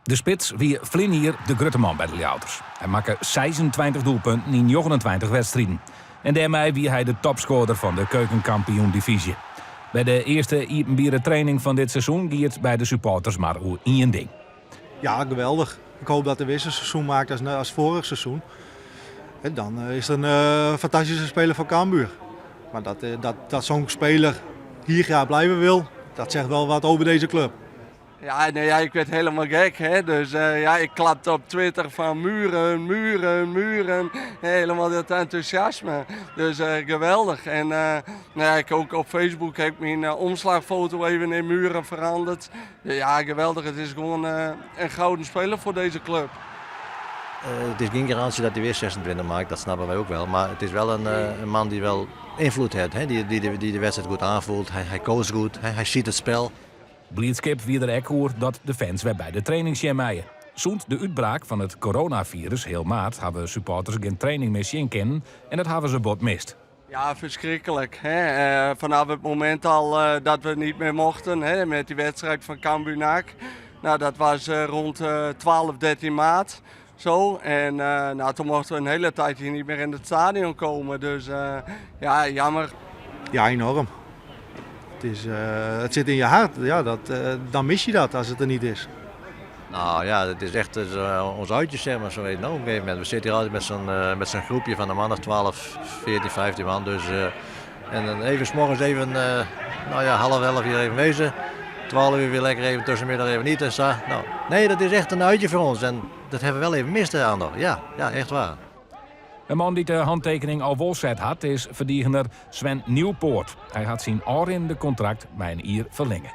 De spits wie ferline jier de grutte man by de Ljouwerters. Hy makke 26 doelpunten yn 29 wedstriden. En dêrmei wie hy de topskoarder fan de Keuken Kampioen Divyzje. By de earste iepenbiere training fan dit seizoen gie it by de supporters mar oer ien ding. Ja, geweldig. Ik hoop dat hij weer zo'n seizoen maakt als vorig seizoen. En dan is het een fantastische speler voor Cambuur. Maar dat zo'n speler hier graag blijven wil, dat zegt wel wat over deze club. Ja, nee, ja, ik werd helemaal gek. Hè? Dus ja, ik klapte op Twitter van Mühren, Mühren, Mühren. Helemaal dat enthousiasme. Dus geweldig. En nou ja, ik ook op Facebook heb ik mijn omslagfoto even in Mühren veranderd. Ja, geweldig. Het is gewoon een gouden speler voor deze club. Het is geen garantie dat hij weer 26 maakt, dat snappen wij ook wel. Maar het is wel een man die wel invloed heeft, hè? Die de wedstrijd goed aanvoelt. Hij koos goed, hij ziet het spel. Blydskip wie der ek oer dat de fans wer by de training sjen meie. Sûnt de útbraak fan it coronafirus heal maart hawwe supporters gjin training mear sjen kinnen en dat hawwe se bot mist. Ja, verschrikkelijk. Hè? Vanaf het moment al dat we niet meer mochten, hè, met die wedstrijd van Cambuur NAC. Nou, dat was rond 12, 13 maart. Zo. En nou, toen mochten we een hele tijd hier niet meer in het stadion komen. Dus ja, jammer. Ja, enorm. Het zit in je hart. Ja, dan mis je dat als het er niet is. Nou ja, het is echt ons uitje, zeg maar, zo weet je nou, op een gegeven moment. We zitten hier altijd met zo'n groepje van een man of 12, 14, 15 man. Dus, en dan even 's morgens even, nou ja, half elf hier even wezen. 12 uur weer lekker even tussenmiddag even niet en zo. Nou, nee, dat is echt een uitje voor ons en dat hebben we wel even mist, hè, Andor. Ja, ja, echt waar. Een man die de handtekening al wol set hat, is ferdigener Sven Nieuwpoort. Hy hat syn ôfrinnende kontrakt mei in jier ferlinge.